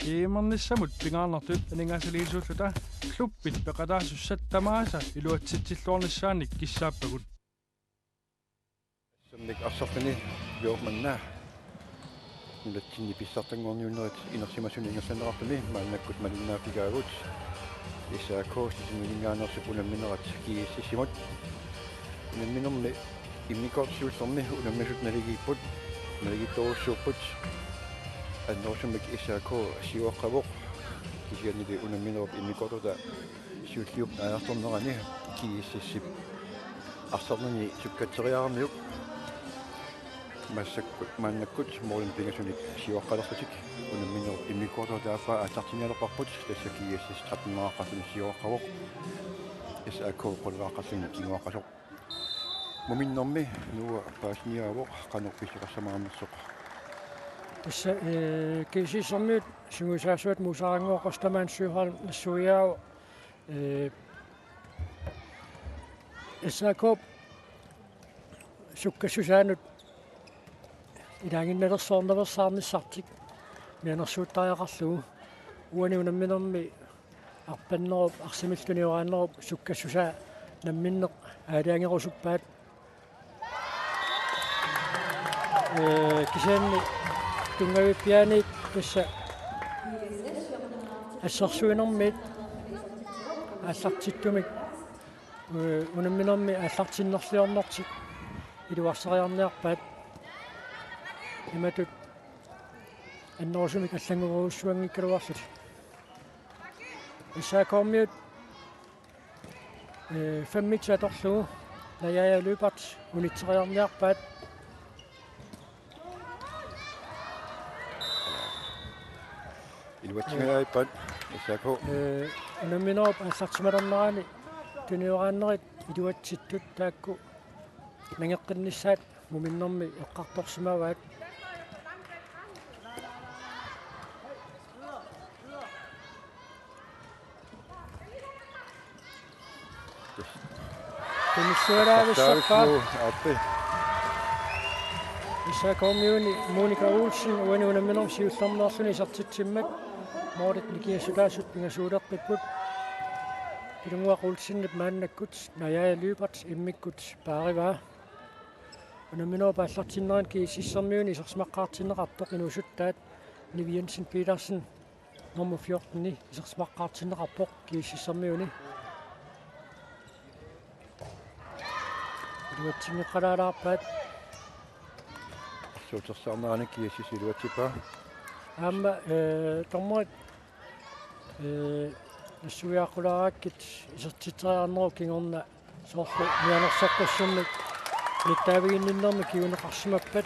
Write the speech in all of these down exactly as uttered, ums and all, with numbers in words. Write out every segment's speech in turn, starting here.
Imernissamut pingaarnertut aningaasaliisuulluta klubbit peqataasussat tamaasa iluatsitsilluarnissaannik kissaappagut. Sammik arsarluni Jormanna. Nunatsinni pissartanngorniunnerit inersimasuni ingerlanneqartumi maannakkut malinnaaffigaagut. S A K sitinnilingaanneersup unamminerat G S S-imut. Unamminermi immikkoortut siullermi unammisut naligiipput, naligiittorujussuupput. Annerusumik S A K siuaqqavoq, kisiannili unamminerup immikkoortuata siulliup naajartornerani G S S-ip arsarnani sukkatseriaramiuk. Massakkut maannakkut målini pingasunik siuaqqalerlutik unamminerup immikkoortuata aappaa aallartinnialerparput, tassa G S S tretten-eqarluni siuaqqavoq, S A K quleqarluni kinguaqqasoq. Muminnermi Noah paasiniaavoq, qanoq pissoqassamaarnersoq. Tassa, eh, G S S-ermiut sungiusaasuat Muusarannguaq Ostermann Søholm nassuiaavoq, eh, S A K-p sukkassusaanut ilaaginnalersoornaveersaarnissartik mianersuuttariaqarlugu. Uani unamminermi arpannerup arsamillu tunioraannerup sukkassusaa namminneq aalajangerusuppaat. Ee, kisianni tunngavippiaaniit tassa assersuinermiit aallartittumik, ee, unamminermi aallartinnerliornertik iluarsariarniarpaat. Imatut annerusumik allanngorujussuanngikkaluarlutik. S A K-miut, eh, fem-it atorlugu Najaja Lyberth unitseriarniarpaat. Iluatsingajaippaat S A K. Eh, unamminerup aallartimalernerani tunioraannerit iluatsittut taakku nangeqqinnissaat muminnermi eqqartorsimavaat. Tunissualaavissarpaa. Aappi. S A K-miuni Monika Olsen uani unamminermi siullermeerluni isertitsimmat målit nikingassutaasut pingasuuleqqipput. Pilunnguaq Olsenip maannakkut Najaja Lyberth immikkut paarivaa. Unamminerup aallartinnerani G S S-ermiuni isersimaqqaartinneqartoq inuusuttaat Nivi Jensen Petersen, nummer fjorten-i, isersimaqqaartinneqarpoq G S S-ermiuni. Iluatsinngeqqalaalaarpaat. Suutersaarnerani G S S iluatsippaa. Aamma, eh, dommerit, eh, nassuiaaqqulaarakkit isertitseriarnerup kingorna soorlu mianersoqqussummik nittaaviginninnermi kinguneqarsimappat.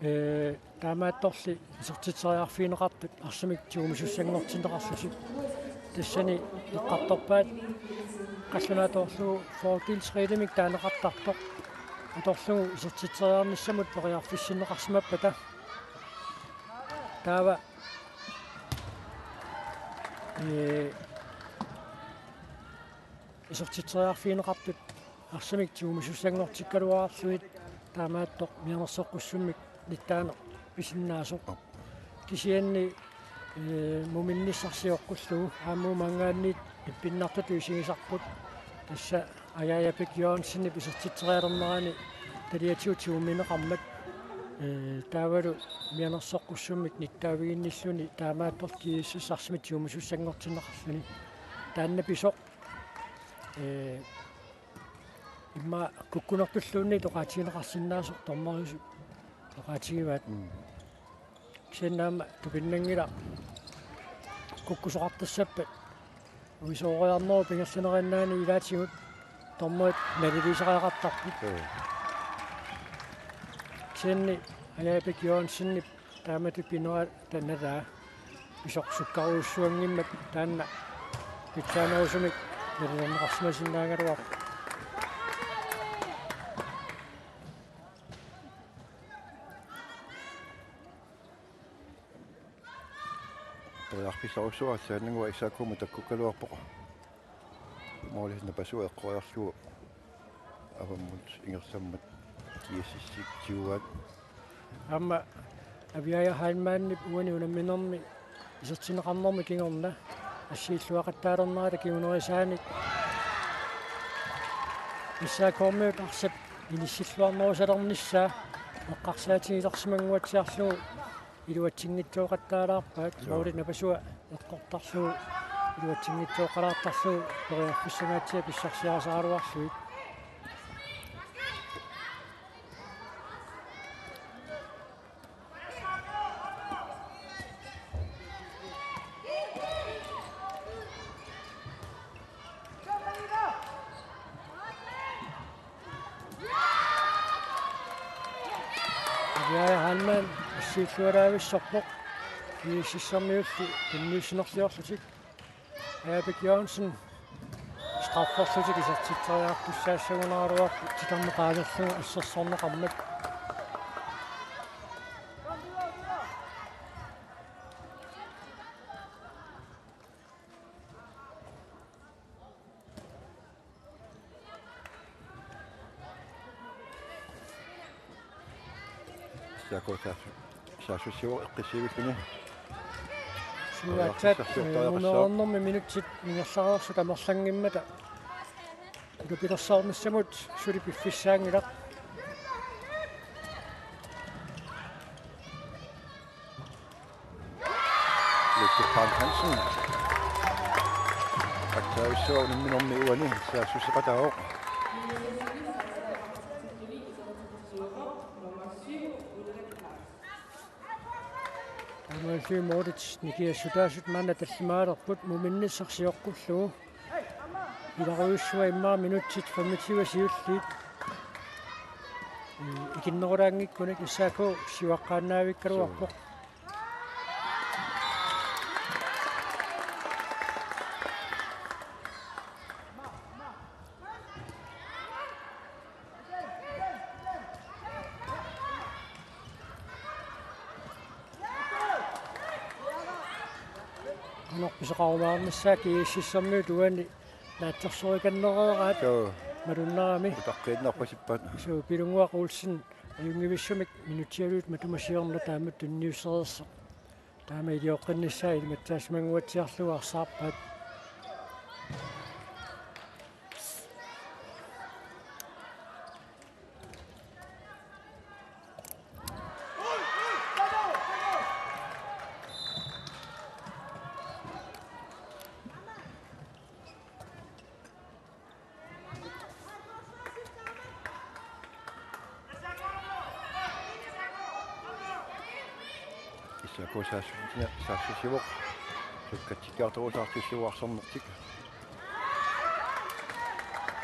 Ee, taamaattorli isertitseriarfigineqartut arsamik tigumisussanngortinneqarlutik. Tassani eqqartorpaat qallunaatoorlugu fordelsregelimik taaneqartartoq atorlugu isertitseriarnissamut periarfissinneqarsimappata. Taava, ee, isertitseriarfigineqartut arsamik tigumisussanngortikkaluarlugit taamaattoq mianersoqqussummik nittaaneq pisinnaasoq. Kisianni, ee, muminnissaq sioqqullugu aamma maanngaanniit ippinnartutut isigisarput. Tassa Ajaja Bech Jørgensenip isertitserialernerani taliatigut tiguneqarmat, ee, taavalu mianersoqqussummik nittaaviginnilluni taamaattorli G S S arsamik tigumisussanngortinneqarluni. Taanna pisoq, ee, immaqa kukkunertulluunniit oqaatigineqarsinnaasoq dommeriusut oqaatigivaat. Mm. Kisianni aamma tupinnanngilaq kukkusoqartassappat. Uisooriarnerup ingerlaneriinnaani ilaatigut dommerit naliliisariaqartarput. Mm. Kisianni Ajaja Bech Jørgensenip taamatut pineraa tanalaa pisoq sukkarujussuanngimmat taanna pitsaanerusumik nalilerneqarsimasinnaagaluarpoq. Periarfissarujussuaq arsaq aallannguaq S A K-mut takkukkaluarpoq. Måli napasua eqqoriarlugu avammut ingerlammat G S S-ip tiguaat. Aamma Aviaja Heilmannip uani unamminermi isertinneqarnermi kingorna assiilluaqattaalernerata kingunerisaanik S A K-miut arsap inissilluarnerusalernissaa eqqarsaatigilersimannguatsiarlugu iluatsinngitsooqattaalaarpaat. Joo. Måli napasua eqqortarlugu iluatsinngitsooqalaartarlugu periarfissamaatsiaq pissarsiarisaraluarlugit. Aviaja Heilmann assiillualaavissorpoq. G S S-ermiulli tunniussinerliorlutik. Erik Jørgensen strafferlutik isertitseriartussaassagunaraluarpoq titarneq qaangerlugu assersorneqarmat. S A K saassu-, saassussivoq eqqissiivilluni. Siuaatsaat, eh, nummerernermi minutsit ingerlareersut amerlanngimmata ulapilersoornissamut suli piffissaanngilaq. Luke Frank Hansen. Aktaavissuaq unamminermi uani saassussiqataavoq. Anualliu Moritz nikiassutaasut maanna tallimaalerput muminnissaq sioqqullugu. Pilarujussuaq immaqa minutsit femogtyve siulliit. Ikinnerulaanngikkunik S A K siuaqqaannaavikkaluarpoq. Qanoq pisoqarumaarnissaa G S S-ermiut uani naatsorsorikannereeraat. Joo. Malunnarami. Utaqqiinnarpasippaat. Suu, Pilunnguaq Olsen ajunngivissumik minutsialuit matuma siorna taamatut tunniussereersoq. Taama ilioqqinnissaa ilimatsaassimannguatsiarlugu arsaarpaat. S A K saassussina-, saassussivoq. Sukkatsikkiartorusaartussivoq arsornertik.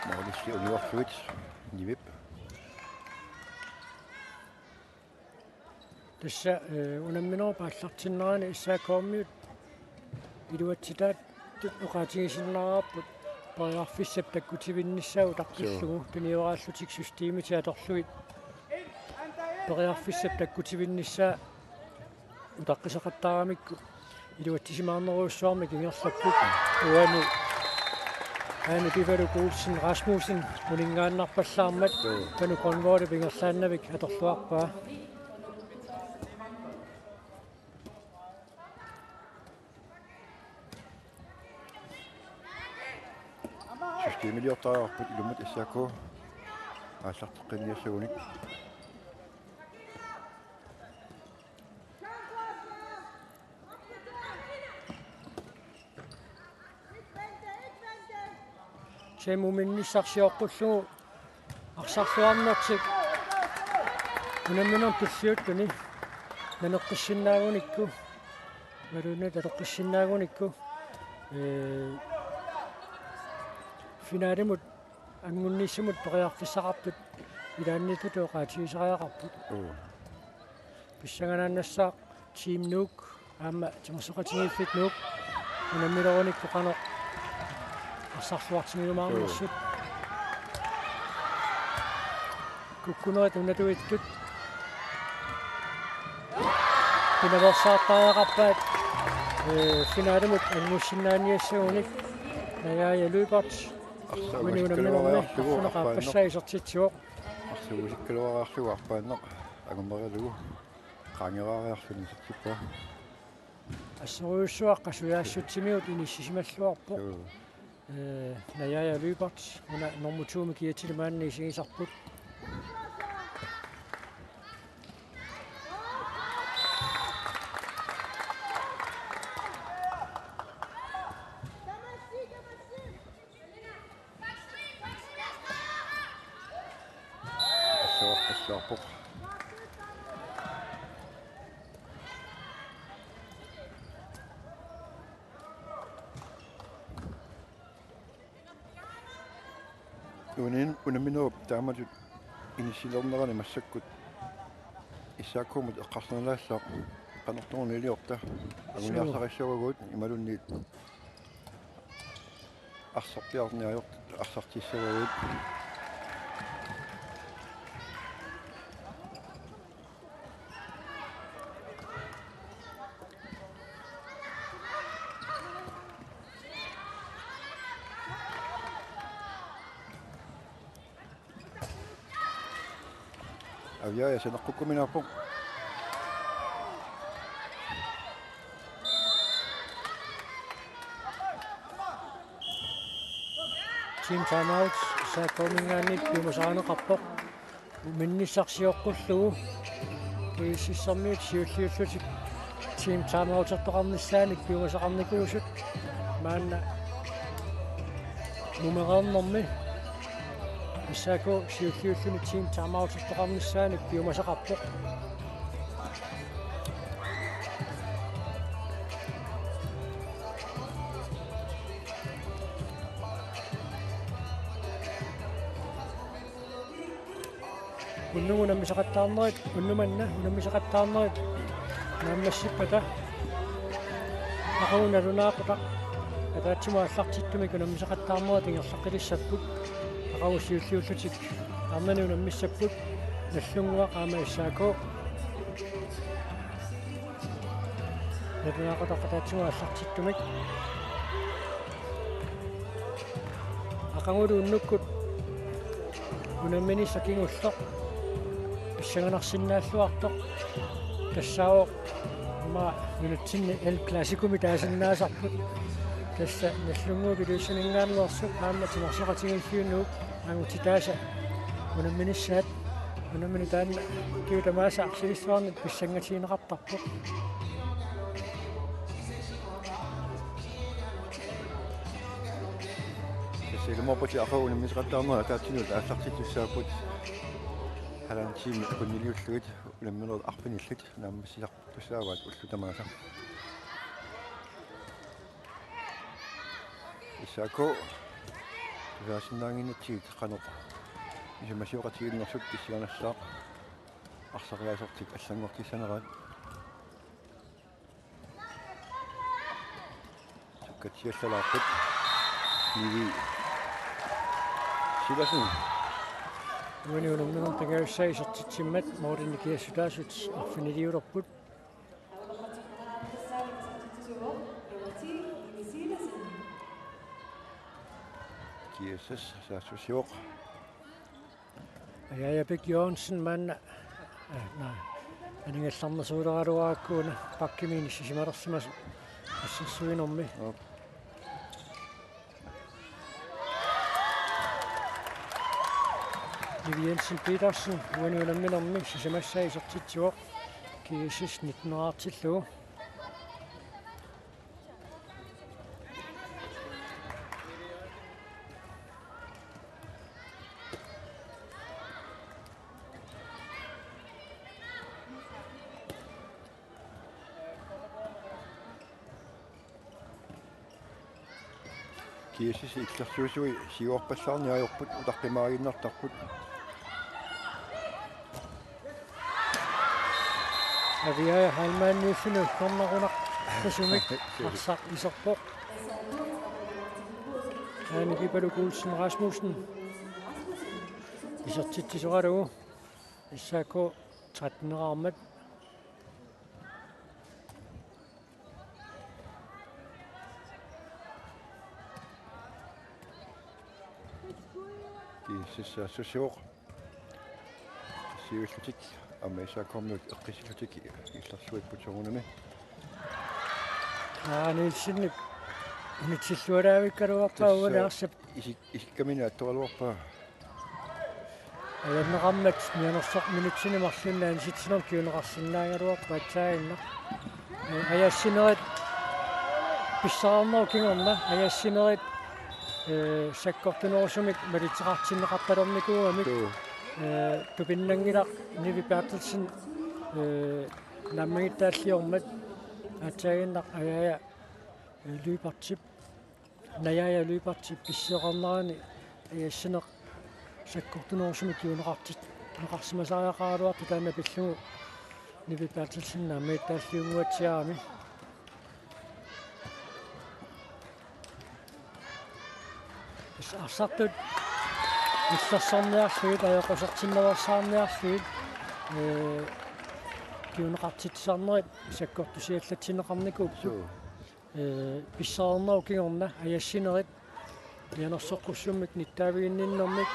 Målissi uniorlugit nivip. Tassa, eh, unamminerup aallartinnerani S A K-miut iluatsitaatut oqaatigisinnaavarput periarfissap takkutivinnissaa utaqqillugu. Suu. Tunioraallutik systemitik atorlugit periarfissap takkutivinnissaa utaqqisaqattaaramikku iluatsisimaarnerujussuarmik ingerlapput. Uani Ane Pivalu Olsen Rasmussen uninngaannarpallaarmat. Joo. Panu Grønvoldip ingerlaannavik atorluarpaa. Systemiliortariaqarput ilumut S A K aallarteqqinniassagunik. Tassa muminnissaq sioqqullugu arsarluarnertik unamminermi tulliuttuni naneqqissinnaagunikku, imaluunniit atoqqissinnaagunikku, ee, finalimut angunnissamut periarfissaqartut ilaanniittutut oqaatigisariaqarput. Uu. Pissanganaannassaaq Team Nuuk aamma timersoqatigiiffik Nuuk unammilerunikku qanoq arsarluartigiumaarnersut. Kukkunerit unatuittut pinaveersaartariaqarpaat, ee, finalimut angussinnaaniassagunik. Naja Lyberth. Arsaat uani unamminermi uasikkaluariarlugu arfineq-aappassaa arpaannaq isertitsivoq. Arsaat uasikkaluariarlugu arpaannaq angumerigalugu. Qaangeraariarluni isertippaa. Assorujussuaq qasujaassutsimut inissisimalluarpoq. Suu. Eh, Najaja Lyberth, una nummer to-mi kiatili maanna isigisarput. Assorujussuarpoq. Unin-, unamminerup taamatut inissilernerani massakkut S A K-mut eqqarsalernissaat qanortoruna iliorta anguniarsarissavagut imaluunniit arsarpiarniajoq arsartissavagut. Aviaja saneqqukkuminaappoq. Team timeout S A K-minngaanniit piumasarineqarpoq. Uminnissaq sioqqullugu. G S S-ermiut siulliullutik team timeoutertoqarnissaanik piumasaqarnikuusut maanna mumereernermi S A K siulliulluni team timeoutertoqarnissaanik piumasaqarpoq. Unnuk unammisaqattaarnerit, unnuk manna unammisaqattaarnerit naammassippata aqagu nalunaaqutaq ataatsimut aallartittumik unammisaqattaarnerit ingerlaqqilissapput. Aqagu siulliullutik arnani unammissapput Nagdlunguaq aamma S A K. Nalunaaqutaq ataatsimut aallartittumik. Aqagulu unnukkut unamminissaq kingulleq pissanganarsinnaalluartoq tassaavoq aamma nunatsinni El Clasico-mi taasinnaasarput. Tassa Nagdlunguup Ilulissaninngaanneersut aamma timersoqatigiilluinnarput angutitaasa unamminissaat. Unammineq taanna ukiut tamaasa arlalissuarnut pissangatigineqartarpoq. Tassa ilumoorputit aqagu unammisaqattaarnerit ataatsinut aallartittussaapput. Halvanden time akunniliullugit unamminerit arfinillit naammassisartussaavaat ullut tamaasa. S A K tusaasinnaannginnatsigit qanoq isumasioqatigiinnersut pissanganassaaq arsariaasertik allanngortissaneraat. Sukkatsiallalaarput. Nivi Sivertsen. Uani unammineq pingajussaa isertitsimmat målinik kiassutaasut arfiniliulerput. G S S saassussivoq. Ajaja Bech Jørgensen maanna, eh, naa, aningallarnersuuleraluarakku una bakkimi inissisimalersimasoq assersuinermi. Aap. Nivi Jensen Petersen, uani unamminermi sisamassaa isertitsivoq, G S S nitten artillugu. G S S illersuisui siuarpallaarneq ajorput utaqqimaaginnartarput. Aviaja Heilmanniulluni ullornarunartusumik arsaq iserpoq. Aani Kipaluk Olsen Rasmussen isertitsisoralugu S A K tretten-eraarmat. G S S saassussivoq. Siullutik Aamma S A K-miut eqqissillutik illersuipput soorunami. Aa, Nielsenip unitsillualaavikkaluarpaa uani arsap. Isik-, isikkamini attoraluarpaa. Ajanneqarmat mianersoq minutsini marlunni anisitsinermik kinguneqarsinnaagaluarpoq aatsaannguaq. Ee, ajassinerit pissarnermut kingorna, ajassinerit, ee, sakkortunerusumik malitseqartinneqartalernikuugamik. Suu. Ee, tupinnanngilaq Nivi Berthelsen, ee, naammagittaalliormat aatsaannguaq Ajaja, ee, Lyberthip. Najaja Lyberthip pissioqarnerani ajassineq sakkortunerusumik kinguneqartit-, kinguneqarsimasariaqaraluartoq taanna pillugu Nivi Berthelsen naammagittaalliunnguatsiarami. Tassa arsartut illersorniarlugit, ajoqusertinnaveersaarniarlugit, ee, kinguneqartitsisarnerit sakkortusiallatsinneqarnikuupput. Suu. Ee, pissarnermut kingorna ajassinerit mianersoqqussummik nittaaviginninnermik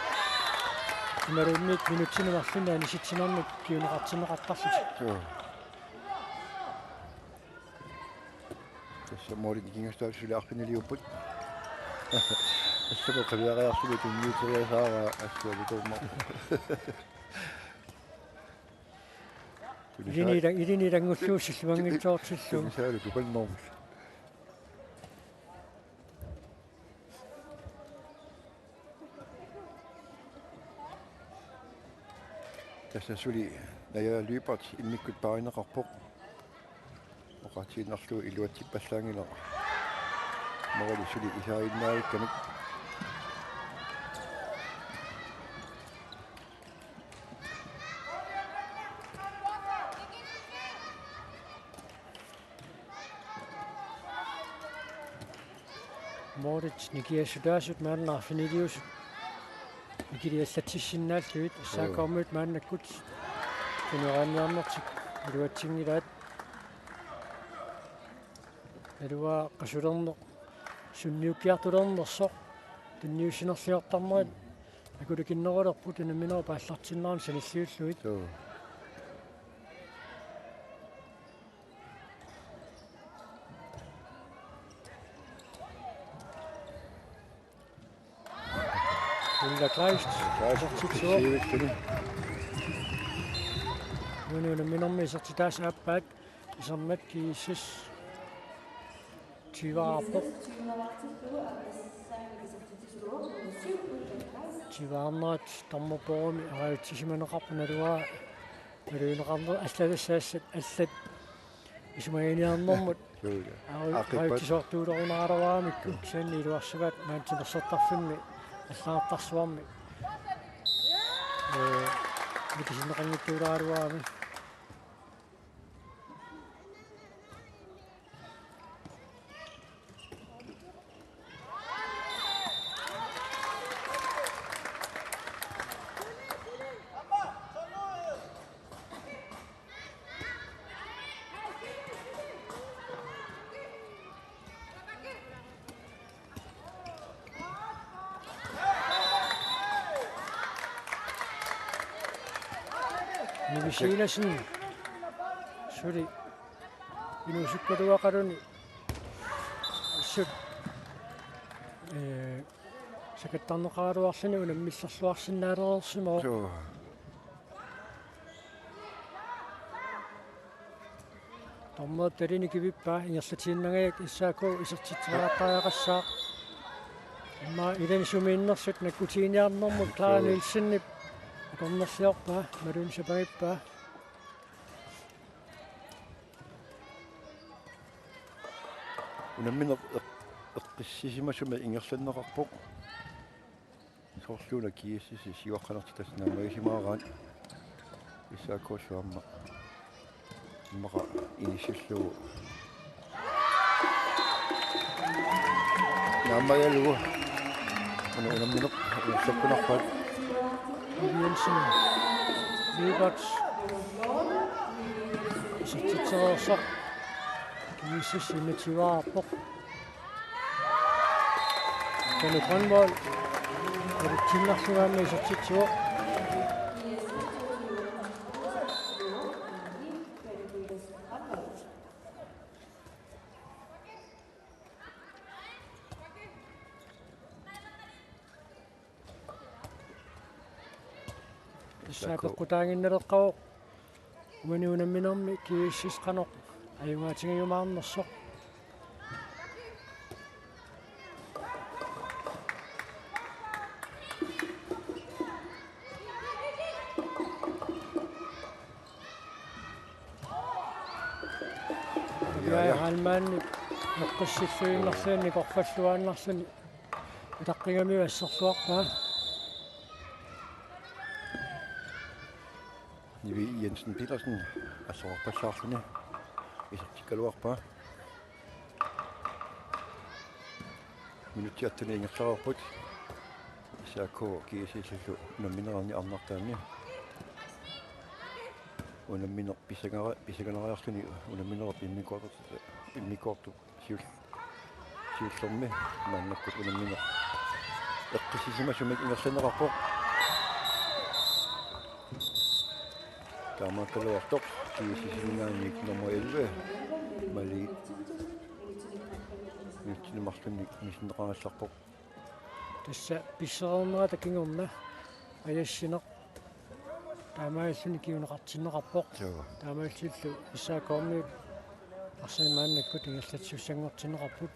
imaluunniit minutsini marlunni anisitsinermik kinguneqartinneqartarlutik. Joo. Tassa målit nikingassutaat suli arfiniliupput. Assamu qiviariarluni tunniuteriasaara assualutorma. Ilini ila-, ilini ilanngullugu silluanngitsoortillugu. Tunisaalu tupannermut. Tassa suli Naja Lyberth immikkut paarineqarpoq. Oqaatiinnarlugu iluatsippallaanngilaq. Måli suli isaaginnaavikkamik. Målit nikingassutaasut maanna arfiniliusut nikiliallatsissinnaallugit. Joo. S A K-miut maannakkut tuneraanniarnertik iluatsinngilaat. Naluara qasulerneq sunniukkiartulernersoq tunniussinerliortarnerit akulikinnerulerput unamminerup aallartinnerani sanilliullugit. Joo. Ulla Kleist. Kleist. Isertitsivoq. Siulittuni. Uani unamminermi isertitaasa aappaat. Isermat G S S tyveqarpoq. Tyveqarnerat dommerboorumi arajutsisimaneqarpoq naluara. Malugineqarneq allatut tassa allat isumaginiarnermut. Joo, joo. Aa, aqippat. Qajutsisoortuulerunaraluaramikku kisianni iluarsagaat maani timersortarfimmi allagartarsuarmi. Ee, mitisinneqanngitsuuleraluarami. Nivi Silassen suli inuusukkaluaqaluni assut, ee, sakattarneqaraluarluni unammillerluarsinnaalereersimavoq. Joo. Dommerip talini kivippaa, ingerlatiinnangajak S A K isertitseriartariaqassaaq. Immaqa ilani sumiinnersut nakkutiginiarnermut Clara Nielsenip akornerliorpaa, imaluunniit sapagippaa. Unammineq eq-, eqqissisimasumik ingerlanneqarpoq. Soorluuna G S S-ip siuaqqanertik tassa naammagisimaaraat. S A K-sut aamma immaqa inissillugu. Naammagalugu. Una unammineq ingerlappunarpaat. Jensen. Lyberth. Isertitsereersoq. G S S enogtyve-arpoq. Kenneth Grønvold. Alutsinnarlugu aamma isertitsivoq. Tassa peqqutaaginnaleqqavoq uani unamminermi G S S qanoq ajugaatigiumaarnersoq. Ja, ja. Heilmannip eqqissilluinnarluni, ja, nikorfalluaannarluni utaqqigamiuk asserluarpaa. Nivi Jensen Petersen asserorpallaarluni isertikkaluarpaa. Minutsit attani ingerlareerput. S A K G S S-illu unamminerni arnartaanni. Unammineq pisangara-, pisanganariarluni unamminerup immikkoortu-, immikkoortup siul-, siullermi maannakkut unammineq eqqissisimasumik ingerlanneqarpoq. Taamaakkaluartoq G S S-iminngaanniit nummer elleve, Mali, minutsini marlunnik inissinneqagallarpoq. Tassa pissereernerata kingorna ajassineq taamaalilluni kinguneqartinneqarpoq. Joo. Taamaalillunilu S A K-miut arsaq maannakkut ingerlasussanngortinneqarput.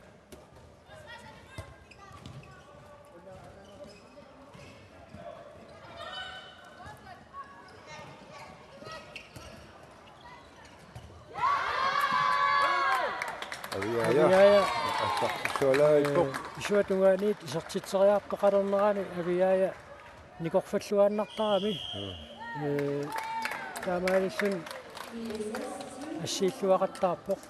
Aviaja. Aviaja. Assarpassualaarpoq. Ee, isuata tungaaniit isertitseriartoqalernerani Aviaja nikorfalluaannartarami. Mm. Ee, taamaalilluni assiilluaqattaarpoq.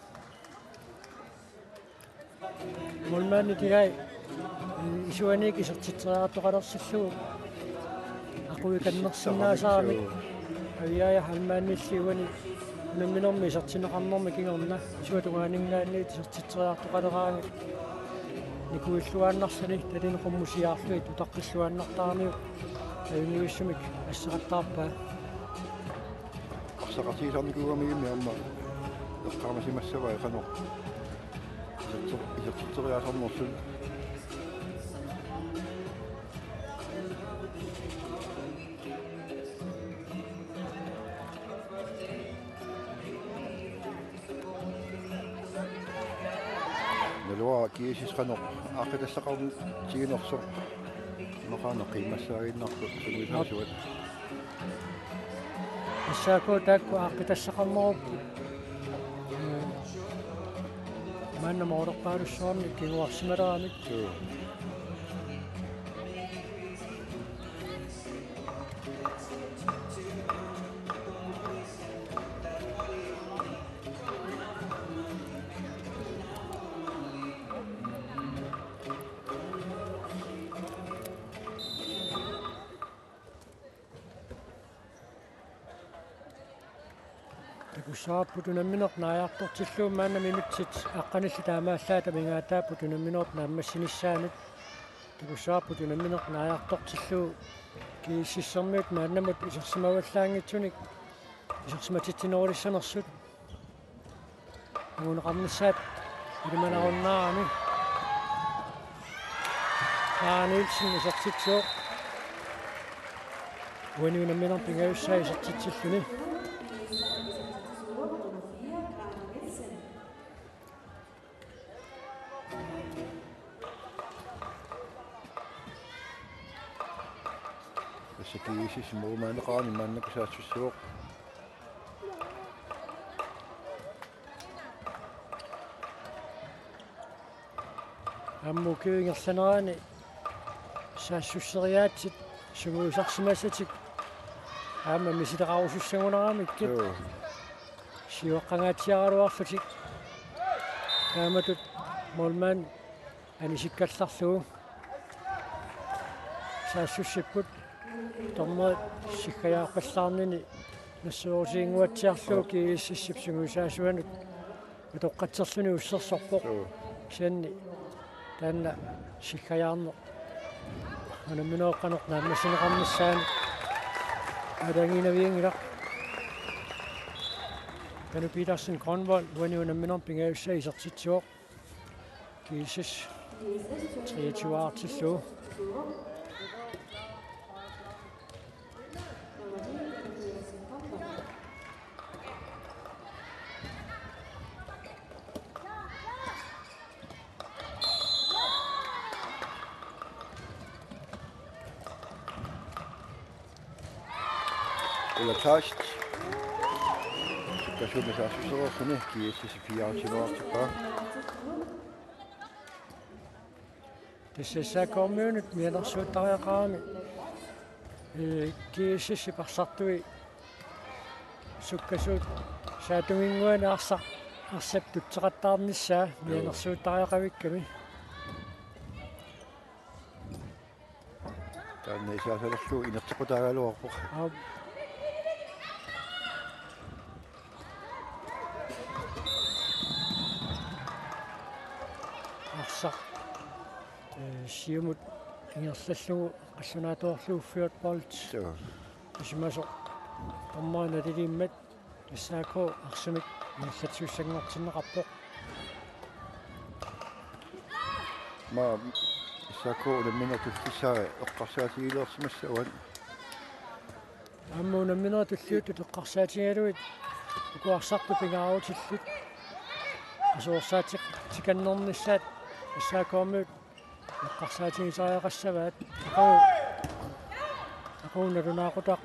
Målmandip tigai isuaniit isertitseriartoqalersillugu aquikannersinnaasaramik. Aviaja Heilmannilli uani unamminermi isertinneqarnermi kingorna isuata tungaaninngaanniit isertitseriartoqaleraangat nikuilluaannarluni, talini qummusiarlugit utaqqilluaannartaramiuk ajunnguissumik asseqattaarpaa. Arsaqatigisarnikuugamigimmi aamma eqqaamasimassavai qanoq iserti-, isertitseriaasarnersut. Naluara G S S qanoq aaqqitassaqartiginersoq. Maqaana qiimmassaaginnarpoq sungiusaasuat. S A K taakku aaqqitassaqarnerupput. Ee, maanna moolerpaalussuarnik kinguarsimaleramik. Joo. Takussavarput unammineq naajartortillugu, maanna minutsit aqqanillit taamaallaat amigaataapput unamminerup naammassinissaanut. Takussavarput unammineq naajartortillugu G S S-ermiut maannamut isersimavallaanngitsunik isersimatitsinerulissanersut. Anguneqarnissaat ilimanarunnaarami. Clara Nielsen isertitsivoq. Uani unamminermi pingajussaa isertitsilluni. Tassa G S S-ip målmandeqarani maannakkut saassussivoq. Aamma ukiup ingerlanerani saassusseriaatsit sungiusarsimassatik aamma misileqarusussagunaramikkit. Joo. Siuaqqangaatsiaraluarlutik. Taamatut målmand anisikkallarlugu. Saassussipput dommerit siggajaarpallaarnini nassuerutiginnguatsiarlugu G S S-ip sungiusaasuanut utoqqatserluni ussersorpoq. Joo. Kisianni taanna siggajaarneq unamminerup qanoq naammassineqarnissaanut aalajangiinavianngilaq. Kanu Petersen Grønvold, uani unamminermi pingajussaa isertitsivoq. G S S treogtyve artillugu. Ulla Kleist. Sukkasuumik saassusereersuni G S S fireogtyve artippaa. Tassa S A K-miunut mianersuuttariaqarami. Ee, G S S-ip arsartui sukkasuut saatunginnguani arsaq, arsap tutseqattaarnissaa. Joo. Mianersuuttariaqavikkami. Taanna isaasalerlugu inerteqqutaagaluarpoq. Aap. Arsaq. Ee, siumut ingerlallugu qallunaatuarlugu Fjord Bolt. Joo. Isumasoq. Dommerit nalilimmat. S A K arsamik ingerlatsisussanngortinneqarpoq. Aamma S A K unamminerup tullissaa eqqarsaatigilersimassavaat. Aamma unamminerup tulliuttup eqqarsaatigalugit uku arsartut pingaarutillit qasuersaatikannernissaat S A K-miut eqqarsaatigisariaqassavaat. Aqagu, aqagu nalunaaqutaq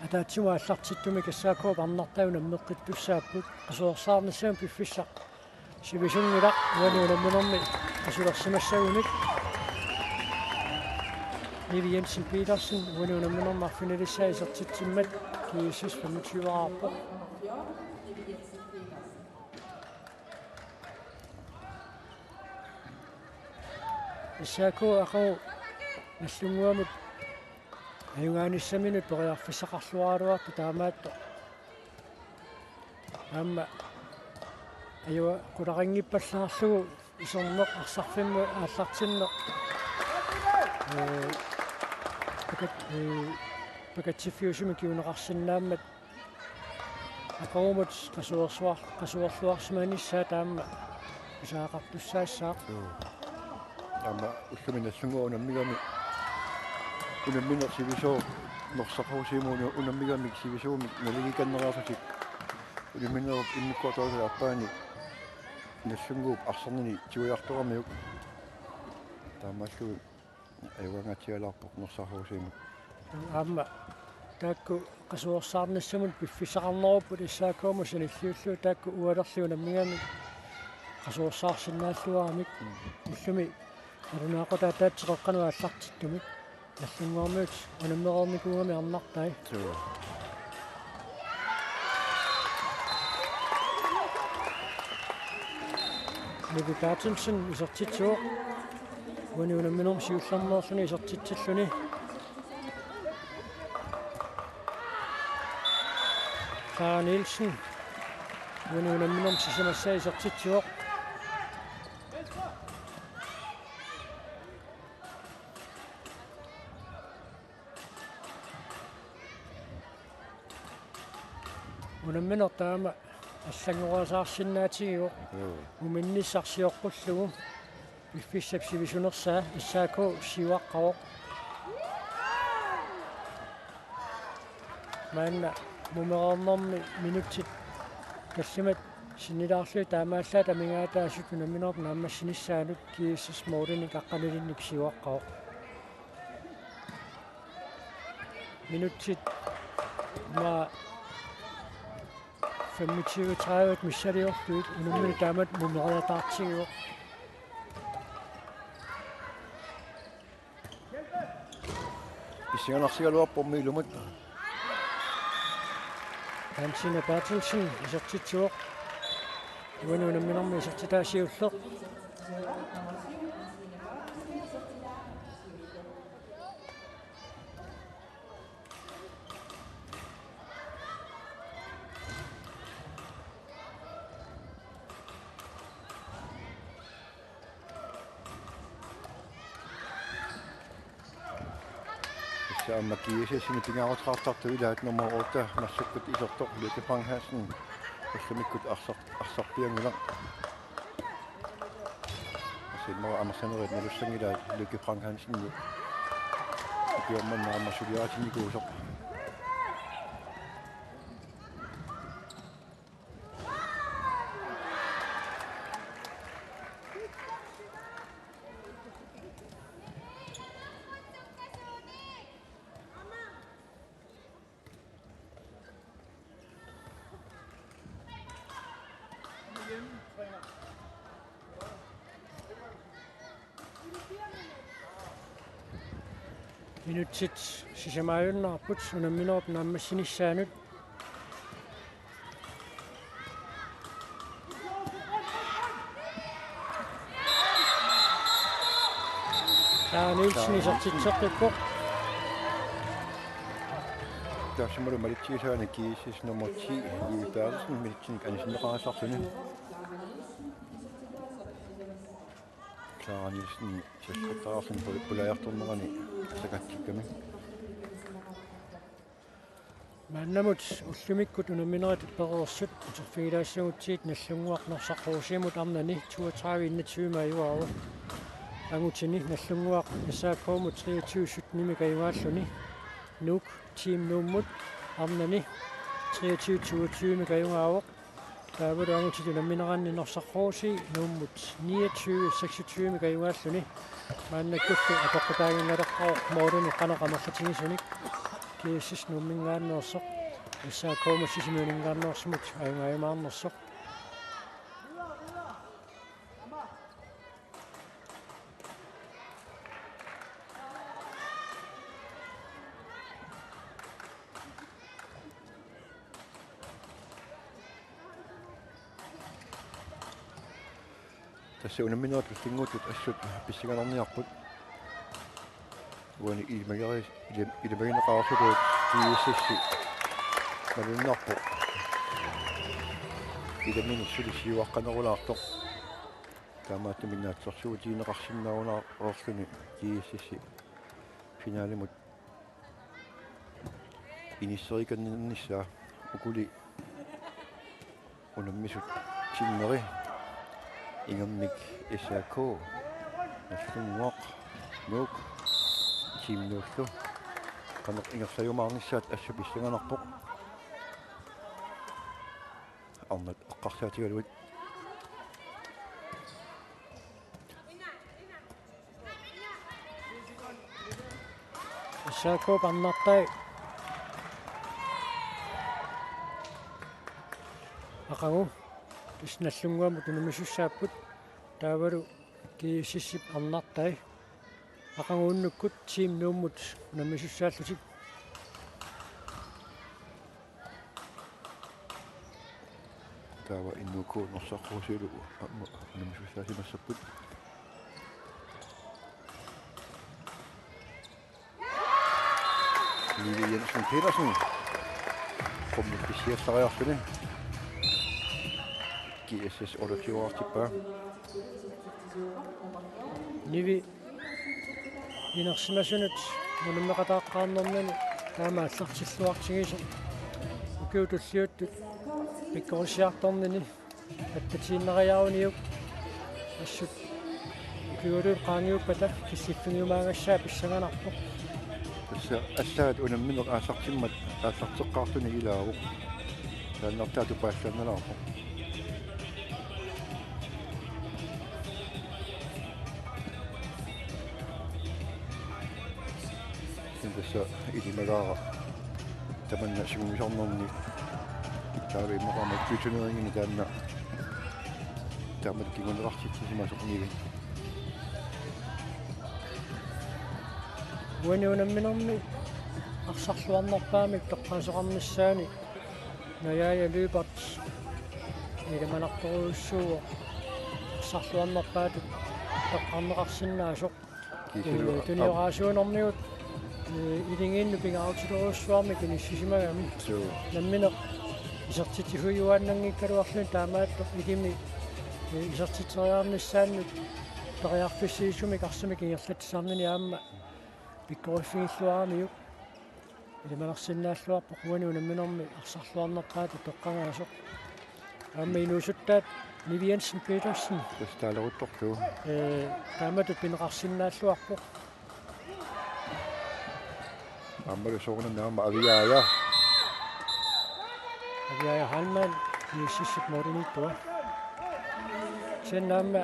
ataatsimut aallartittumik S A K-p arnartai unammeqqittussaapput. Qasuersaarnissamut piffissaq sivisunngilaq uani unamminermi qasulersimassagunik. Nivi Jensen Petersen uani unamminermi arfinilissaa isertitsimmat G S S femogtyve-raarpoq. S A K aqagu Nagdlunguamut ajugaanissaminut periarfissaqarluaraluartoq taamaattoq. Aamma ajua qularinngippallarlugu iserneq arsarfimmi aallartinneq. Ee, pakat-, ee, pakatsiffiusumik kinguneqarsinnaammat aqagumut qasuersuar-, qasuerluarsimanissaa taama pisariaqartussaassaaq. Joo. Aamma ullumi Nagdlunguaq unammigami, unammineq sivisooq Norsaq H C-mut una-, unammigamik sivisuumik naligiikannereerlutik unamminerup immikkoortorsuup aappaani Nagdlunguup arsarnini tigujartoramiuk. Taamaalluni ajugaangaatsialaarpoq Norsaq H C-mut. Aamma taakku qasuersaarnissamut piffissaqarnerupput S A K-mut sanilliullugu taakku ualerli unammigamik qasuersaarsinnaalluaramik. Mm. Ullumi nalunaaqutaq ataatsip qeqqanut aallartittumik Nagdlunguarmiut unammereernikuugamik arnartai. Suu. Nivi Berthelsen isertitsivoq. Uani unamminermi siullermeerluni isertitsilluni. Clara Nielsen. Uani unamminermi sisamassaa isertitsivoq. Unammineq taama allanngoriasaarsinnaatigivoq. Joo. Muminnissaq sioqqullugu piffissap sivisunersaa S A K siuaqqavoq. Maanna mumereernermi minutsit tallimat sinnilaarlugit taamaallaat amigaataasut unamminerup naammassinissaanut G S S-p målinik aqqanilinnik siuaqqavoq. Minutsit ma femogtyve tredive missiliorlugit unammineq taamatut mumeriataartigivoq. Pissanganarsigaluarpoq ilumut. Hansine Berthelsen isertitsivoq. Uani unamminermi isertitaa siulleq. Aamma G S S-imi pingaaruteqartartut ilaat nummer otte massakkut isertoq Lykke Frank Hansen ullumikkut arsar-, arsarpianngilaq. Asimma amerlanerit nalussanngilaat Lykke Frank Hansen. Ukiormanna aamma suliaritinnikuusoq. Minutsit sisamaajunnaarput unamminerup naammassinissaanut. Sara Nielsen isertitseqqippoq. Taassumalu malitsigisagaanni G S S nummer ti, Julie Berthelsen, minutsinik anisinneqarasarluni. Sara Nielsen isertitseqqittarluni pul-, pulaajartornerani sakattikkami. Maannamut ullumikkut unamminerit pereersut uterfigilaassagutsigit Nagdlunguaq Norsaq H C-mut arnani toogtredive enogtyve-mik ajugaavoq. Angutini Nagdlunguaq S A K-mut treogtyve sytten-imik ajugaalluni. Nuuk Team Nuummut arnani treogtyve toogtyve-mik ajugaavoq. Taavalu angutit unammineranni Norsaq H C Nuummut niogtyve seksogtyve-mik ajugaalluni. Maannakkullu apeqqutaaginnaleqqaarpoq målinik qanoq amerlatigisunik. G S S Nuumminngaanneersoq S A K-mut Sisimiuninngaanneersumut ajugaajumaarnersoq. Tassa unamminerit tullinnguuttut assut pissanganarniarput. Uani ilimageri-, ilim-, ilimagineqarsugut G S S-i malunnarpoq. Ilaminik suli siuaqqanerulaartoq. Taamaattumik naatsorsuutigineqarsinnaarunaarluni G S S-i finalimut inisserikannernissaa. Ukuli unammisut sinneri ingammik S A K, Nagdlunguaq, Nuuk, Team Nuullu. Qanoq ingerlajumaarnissaat assut pissanganarpoq. Arnat eqqarsaatigalugit. S A K-p arnartai aqagu. Tassa Nagdlunguamut unammisussaapput. Taavalu G S S-ip arnartai aqagu unnukkut Team Nuummut unammisussaallutik. Taava N O K Norsaq H C-lu aamma unammisussaasimassapput. Nivi Jensen Petersen. Qummut pissiassariarluni. G S S otteogtyve-artippaa. Nivi inersimasunut unammeqataaqqaarnermini taama aallartilluartigisoq ukiut tulliuttut pikkorissiartornini attatiinnariaruniuk assut ukiualuit qaangiuppata killiffigiumaagassaa pissanganarpoq. Tassa allaat unammineq aallartimmat aallarteqqaartuni ilaavoq. Taannartaa tupaallannalaarpoq. Tassa ilimagaara tamanna siumisarnerni taava immaqa aamma kyutuneringini taanna taamatut kinguneqartitsisimasoq Nivi. Uani unamminermi arsarluarnerpaamik toqqaasoqarnissaani Najaaja Lyberth ilimanartorujussuuvoq arsarluarnerpaatut toqqarneqarsinnaasoq. Kiisalu, ee, tunioraasuunermigut, ee, iligiinnut pingaarutilerujussuarmik inissisimagami. Suu. Nammineq isertitsihujuaannanngikkaluarluni taamaattoq ilimi, ee, isertitseriarnissaannut periarfissiisumik arsamik ingerlatsisarnini aamma pikkoriffigilluaramiuk. Ilimanarsinnaalluarpoq uani unamminermi arsarluarnerpaatut toqqagaasoq. Aamma inuusuttaat Nivi Jensen Petersen. Tassa taaleruttorlugu. Ee, taamatut pineqarsinnaalluarpoq. Aammalu soorunami aamma Aviaja. Aviaja Heilmann, GSS-ip målimiittua. Kisianni aamma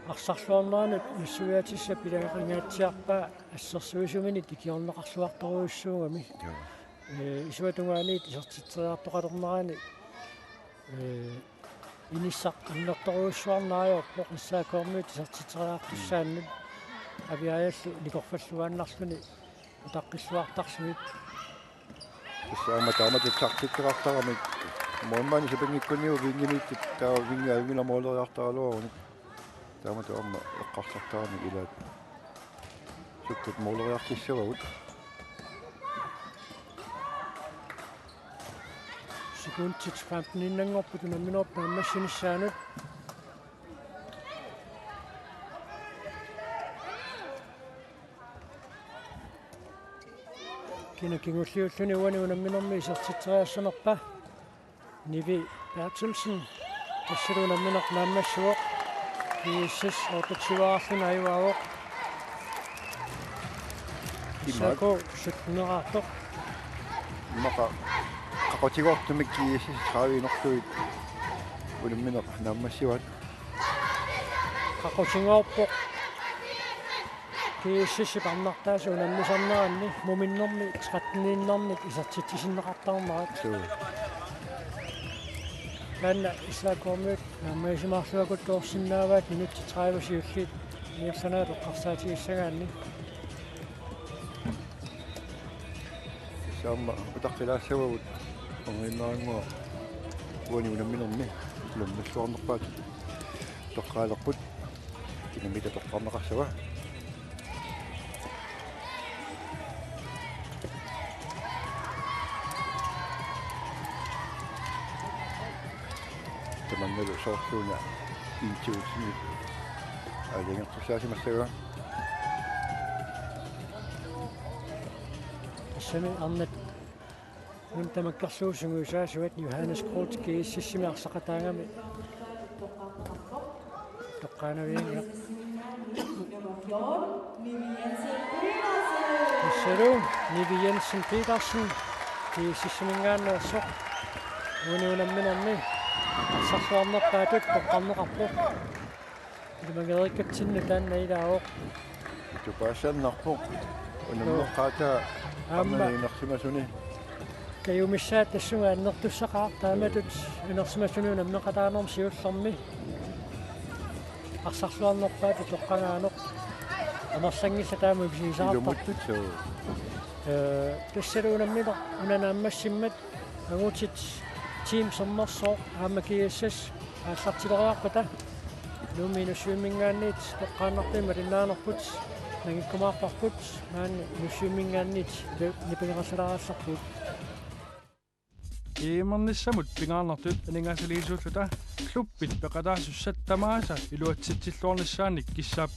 arsarluarneranut nassuiaatissap ilaqingaatsiarpaa assersuisuminit ikiorneqarluartorujussuugami. Joo. Ee, isuata tungaaniit isertitseriartoqalernerani, ee, inissaq annertorujussuarneq ajorpoq S A K-miut isertitseriartussaannut Aviajallu nikorfalluaannarluni utaqqilluartarlugit. Tassa aamma taamatut taktikkeqartaramik målmandip sapinngikkuniuk vinngimiittoq taava vinngi ajunngilaq måleriartaraluarunik. Taamatut aamma eqqarsartaramik ilaat sukkut måleriartissavagut. Sekundit femten-innanngorput unamminerput naammassinissaanut. Kina kingulliulluni uani unamminermi isertitseriarsanerpa? Nivi Berthelsen, tassalu unammineq naammassivoq. GSS otteogtyve-arluni ajugaavoq. Imaak. S A K sytten-eraartoq. Immaqa qaqutigoortumik GSS tredive-inorlugit unammineq naammassivaat. Qaqutigoorpoq. GSS-ip arnartaasa unammisarneranni muminnermi tretten-innermik isertitsisinneqartarnerat. Suu. Taanna S A K-miut naammagisimaalluakkuttoorsinnaavaat minutsit tredive siulliit ingerlanerat eqqarsaatigissagaanni. Tassa aamma utaqqilaassavagut anguniagara uani unamminermi unammissuarnerpaatut toqqaalerput. Kinamita toqqarneqassava. Tamannalu soorluuna intuutsini aalajangertussaasimassavaa. Tassami arnat Nunat tamakkerlugu sungiusaasuat Johannes Groth GSS-imi arsaqataagami toqqaanavianngilaq. Tassalu Nivi Jensen Petersen GSS-iminngaanneersoq uani unamminermi arsarluarnerpaatut toqqarneqarpoq. Ilimagereerikkatsinnut taanna ilaavoq. Tupaassaannarpoq. Unammeqqaataa. Aamma. Aamma inersimasuni. Kajumissaat tassunga annertussaqaaq taamatut inersimasuni unammeqataanermi siullermi. Arsarluarnerpaatut toqqagaanut. Amerlanngillat taama misigisaqartartut. Ilumut, suu. Ee, tassalu unammineq una naammassimmat angutit Team Sermersooq aamma GSS aallartileriarpata Nuummi Inussivimminngaanniit toqqaannartumik malinnaanerput nangikkumaarparput maani Inussivimminngaanniit nipangerallarallarput. Iimernissamut pingaarnertut aningaasaliisuulluta klubbit peqataasussat tamaasa iluatsitsilluarnissaannik kissaap